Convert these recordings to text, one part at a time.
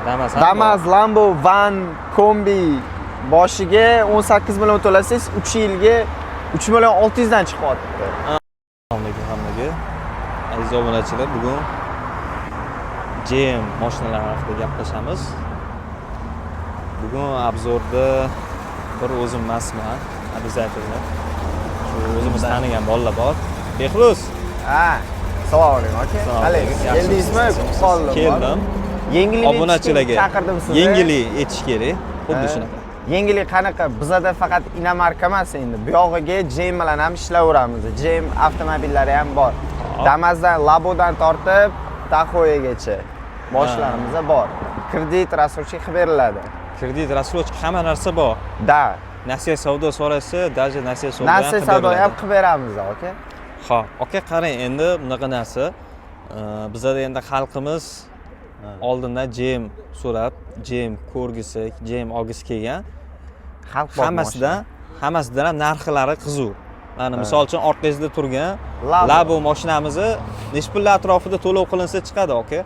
Damas ham. Damas, Lambo, Van, Kombi boshiga 18 million to'lasangiz, 3 yilga 3 million 600 dan chiqyapti. Assalomu alaykum hammaga. Aziz obunachilar, bugun GM mashinalari haqida gaplashamiz. Bugun обзор da bir o'zim emasman, обязательно. Shu o'zimiz tanigan bolalar bor. Behruz. Ha, assalomu alaykum, aka. Assalomu Qalay? alaykum. Keldingizmi? Kutib qoldim. Keldim. Yengillik Obunachilarga chaqirdim sizni. Yengillik aytish kerak. Xuddi Ha. shunaqa. Yengillik qanaqa? Bizada faqat иномарка emas endi. Bu yog'iga GM bilan ham ishlayveramiz. GM avtomobillari ham bor. Damasdan, Labodan tortib Tahoegacha mashinalarimiz bor. Kredit, рассрочка qilib beriladi. Kredit, рассрочка, hamma narsa bor. Да. Nasiya savdo so'rasa, даже nasiya savdo ham Nasiya qilib savdo ham beriladi. qilib beramiz, aka. Xo'p, aka, qarang, endi bunaqa narsa, bizada endi xalqimiz oldindan GM so'rab, GM ko'rgisi, GM olgisi kelgan. Xalq bor. Hammasidan ham narxlari qiziq. Mana, misol uchun, orqangizda turgan Labo. Labo mashinamizni nechi pullar atrofida to'lov qilinsa chiqadi, aka?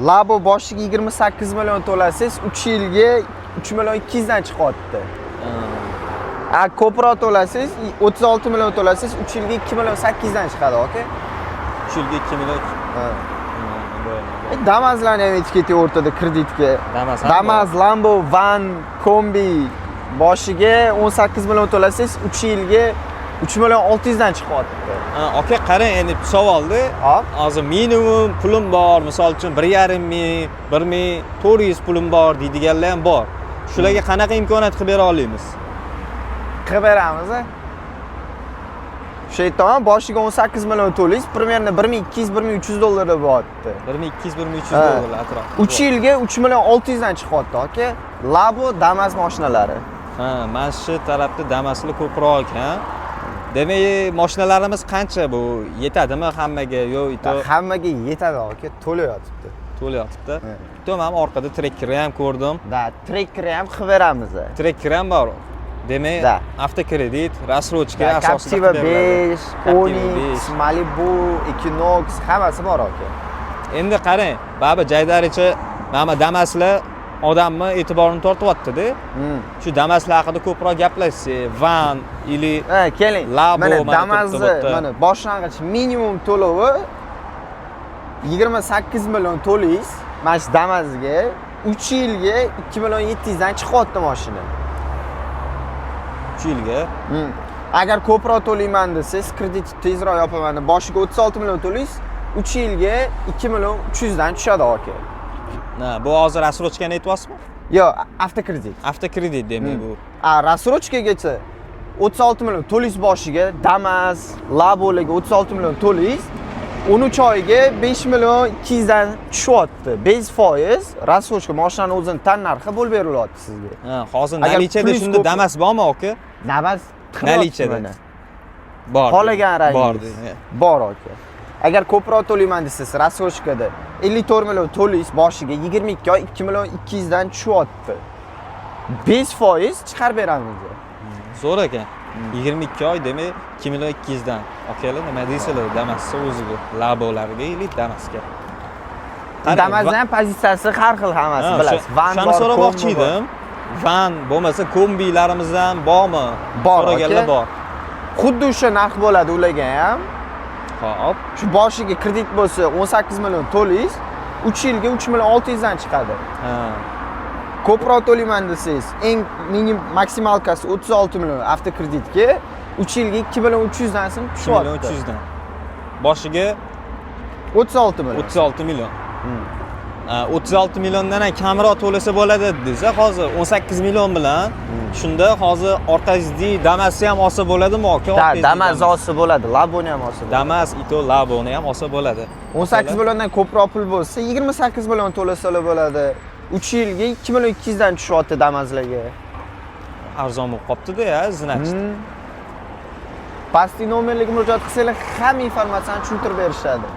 Labo boshiga 28 million to'lasangiz, 3 yilga 3 million 200 dan chiqyapti. A ko'proq to'lasangiz, 36 million to'lasangiz, 3 yilga 2 million 800 dan chiqadi, aka. 3 yilga 2 million. Ha. Damazlarni ham aytib keting o'rtada kreditga. Damas ham. Damas, Lambo, Van, Kombi boshiga 18 million to'lasangiz, 3 yilga 3 million 600 dan chiqyapti. Ha, aka, qarang, endi savolda Hop. hozir minimum pulim bor, misol uchun, 1,5 ming, 1400 pulim bor deydiganlar ham bor. Shularga qanaqa imkoniyat qilib bera olamiz? Qilib beramiz. Shu aytaman, boshiga 18 million to'laysiz, примерно 1200, 1300 dollarda bo'lyapti. 1200, 1300 Ha. dollar atrofida. 3 yilga 3 million 600 dan chiqyapti, aka. Labo, Damas mashinalari. Ha, mana shu tarafda Damaslar ko'proq ekan. Demak, mashinalarimiz qancha, bu yetadimi hammaga yo ito? Hammaga yetadi, aka, to'la yotibdi. To'layotibdi. Ha. To man orqada Trekkerni ham ko'rdim. Да, Trekker ham qilib beramiz. Trekker ham bor. Demak, Да. avtokredit, рассрочка Да, asosida Captiva qilib beriladi. 5, Captiva Onix, 5. Malibu, Equinox hammasi bor, aka. Endi qarang, baribir jaydaricha mana Damaslar odamni e'tiborini tortyapti-da. Shu Damaslar haqida ko'proq gaplashsak, Van или Ha, keling. Labo Mana mana Damazni turibdi bu yerda. mana boshlang'ich minimum to'lovi 28 million to'laysiz. Mana shu Damazga 3 yilga 2 million 700 dan chiqyapti mashina. 3 yilga. Agar ko'proq to'layman desangiz, kredit tezroq yopaman deb boshiga 36 million to'laysiz, 3 yilga 2 million 300 dan tushadi, aka. Ha, bu hozir рассрочка ni aytyapsizmi? Yo'q, avtokredit. Avtokredit demak bu. A рассрочка gacha 36 million to'laysiz boshiga, Damas, Labolarga 36 million to'laysiz. 13 oyga 5 million 200 dan tushyapti. 5% рассрочка mashinani o'zini tan narxi bo'lib berilyapti sizga. Ha, hozir Agar наличие da pulingiz shunda ko'p- Damas bormi, aka? Damas. Наличие da. Mana. Bor. Xohlagan Bor. rangingiz. Bor, aka. Agar ko'proq to'layman desangiz, рассрочка da 54 million to'laysiz boshiga, 22 oy 2 million 200 dan tushyapti. 5% chiqarib beramiz. Zo'r ekan. 22 oy, demak, 2 million 200 dan. Akalar, nima deysizlar Damasni o'ziga, Labolarga или Damasga? Qarang, Damasni ham pozitsiyasi har xil hammasi, Ha, bilasiz. Van o'shani bor, so'ramoqchi Kombi bor. edim. Van bo'lmasa kombilarimizdan bormi? Bor, So'raganlar aka. bor. Xuddi o'sha narx bo'ladi ularga ham. Xo'p. Shu boshiga kredit bo'lsa 18 million to'laysiz, 3 yilga 3 million 600 dan chiqadi. Ha. Ko'proq to'layman desangiz, eng minim максималка si 36 million avtokreditga 3 yilga 2 million 300 dan so'm 2 million tushyapti. 300 dan. Boshiga 36 million. 36 million. Ha, 36 milliondan ham kamroq to'lasa bo'ladi dedingiz hozir 18 million bilan. Shunda hozir orqangizdagi Damasni ham olsa bo'ladimi, aka? Да, Orqangizdagi Damas olsa bo'ladi, Laboni ham olsa bo'ladi. Damas, ito Laboni ham olsa bo'ladi. 18 milliondan ko'proq pul bo'lsa, 28 million to'lasalar bo'ladi. 3 yilga 2 million 200 dan tushyapti Damazlarga. Arzon bo'lib qolibdi-da, ya, значит. Pastki nomerlarga murojaat qilsanglar, hamma informatsiyani tushuntirib berishadi.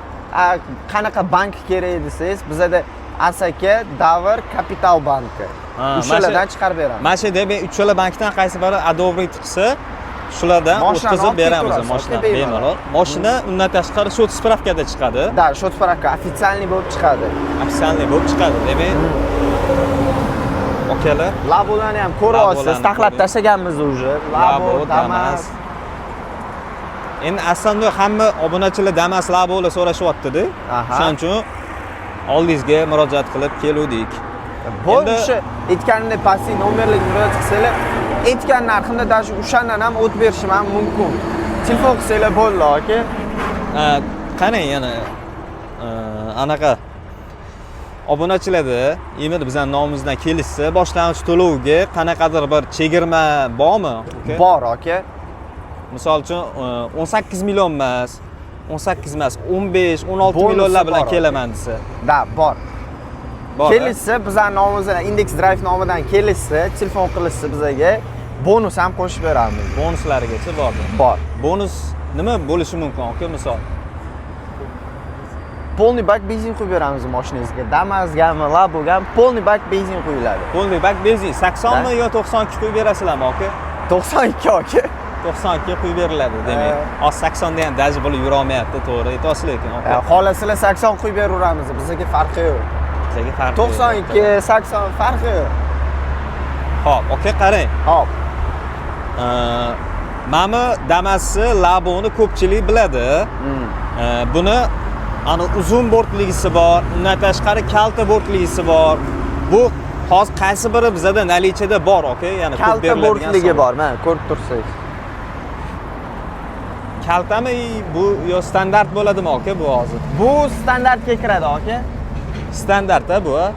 A, qanaqa bank kerak desangiz, bizada Asaka, Davr, Kapital banki. Ha, O'shalardan chiqarib beramiz. Mana shu demak, uchala bankdan qaysi biri одобрить qilsa, Shulardan Moshinani o'tkazib olib beramiz ketaverasiz, mashina aka, bemalol. bemalol. Mashina undan tashqari счёт справка da chiqadi. Да, счёт справка официальный bo'lib chiqadi. Официальный bo'lib chiqadi. Demak, akalar, Labolarni ham ko'ryapsiz, Labolarni taxlab ko'ring. tashlaganmiz уже. Labo, Labo, Damas. Damas. Endi aslida hamma obunachilar Damas, Labolar so'rashyapti-da. Aha. Shuning uchun oldingizga murojaat qilib keluvdik. Bu Endi- o'sha aytganimdek pastki nomerlarga murojaat qilsanglar, aytgan narximda даже o'shandan ham o't berishim ham mumkin. Telefon qilsanglar bo'ldi, aka. Qarang yana anaqa obunachilarda именно bizani nomimizdan kelishsa, boshlang'ich to'lovga qanaqadir bir chegirma bormi, aka? Bor, aka. Misol uchun 18 million emas, 18 emas, 15, 16 Bonusi millionlar bilan bor, aka. kelaman desa. Да, bor. Bor. Kelishsa, bizani nomimizdan, Index Drive nomidan kelishsa, telefon qilishsa bizaga bonus ham qo'shib beramiz. Bonuslarigacha bor. Bor. Bonus nima bo'lishi mumkin, aka, misol? Полный bak benzin quyib beramiz mashinangizga. Damasgami, Labogami, полный bak benzin quyiladi. Полный bak benzin 80 mi Да. yo 92 quyib berasizlarmi, aka? 92, aka. 92 quyib beriladi demak. Hozir 80 da ham даже bo'lib yurolmayapti, to'g'ri aytyapsiz lekin, aka. Xohlasalar 80 quyib beraveramiz, bizga farqi yo'q. Bizga farqi yo'q. 92, 80 farqi yo'q. Xo'p, aka, qarang. Hop. Mana Damasni, Laboni ko'pchilik biladi. Buni ana uzun bortligisi bor, undan tashqari kalta bortligisi bor. Bu hozir qaysi biri bizada наличие da bor, aka? Ya'ni ko'p Kalta beriladigan bortligi savol. Bor, mana ko'rib tursangiz. Kaltami bu yo standart bo'ladimi, aka, bu hozir? Bu standartga kiradi, aka. Standart bu, a?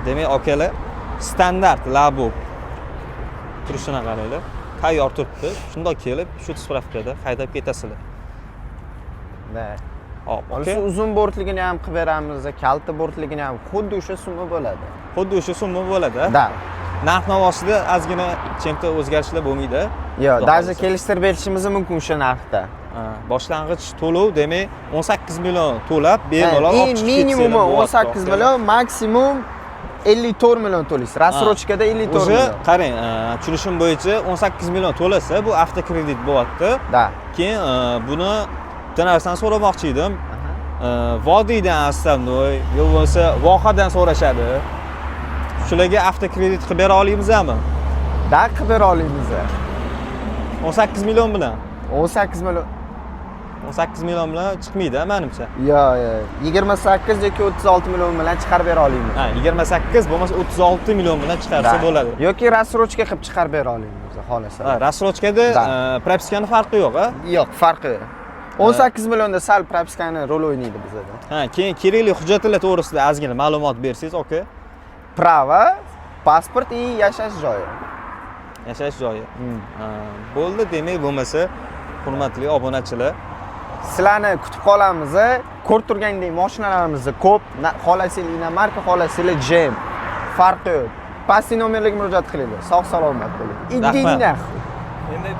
Demak, akalar, standart Labo turishini qaranglar. Tayyor turibdi. Shundoq kelib, shu справка da haydab ketasizlar. Да. Hop, O'sha aka. uzun bortligini ham qilib beramiz, kalta bortligini ham xuddi o'sha summa bo'ladi. Xuddi o'sha summa bo'ladi, a? Да. Narx navosida ozgina чем-то o'zgarishlar bo'lmaydi. Yo'q, Xudo даже xohlasa. kelishtirib berishimiz mumkin o'sha narxda. Ha, boshlang'ich to'lov demak 18 million to'lab bemalol Eng olib chiqib minimumi ketsanglar bo'lyapti, 18 aka. Million, maksimum 54 million to'laysiz. Рассрочка da 54 Уже million. qarang, tushunishim bo'yicha 18 million to'lasa, bu avtokredit bo'lyapti. Да. Keyin buni bitta narsani so'ramoqchi edim. Vodiydan основной, yo bo'lmasa Vohadan so'rashadi. Shularga avtokredit qilib bera olamizmi? Да, qilib bera olamiz. 18 million bilan. 18 million. 18 million bilan chiqmaydi, manimcha. Yo'q, yo'q. 28 yoki 36 million bilan chiqarib bera olamiz. Ha, 28 bo'lmasa 36 million bilan chiqarsa Да. bo'ladi. Yoki рассрочка qilib chiqarib bera olamiz, xohlasa. Ha, рассрочка da Да. Propiskani farqi yo'q, a? Yo'q, farqi yo'q. 18 millionda sal propiskani rol o'ynaydi bizada. Ha, keyin kerakli hujjatlar to'g'risida ozgina ma'lumot bersangiz, aka. Права, pasport и yashash joyi. Yashash joyi. Ha, bo'ldi, demak, bo'lmasa, hurmatli obunachilar, Sizlarni kutib qolamiz. Ko'rib turgandek mashinalarimiz ko'p. Xohlasanglar иномарка, xohlasanglar GM. Farqi yo'q. Pastki nomerlarga murojaat qilinglar. Sog' salomat bo'ling. Иди Rahmat. нахуй. Endi.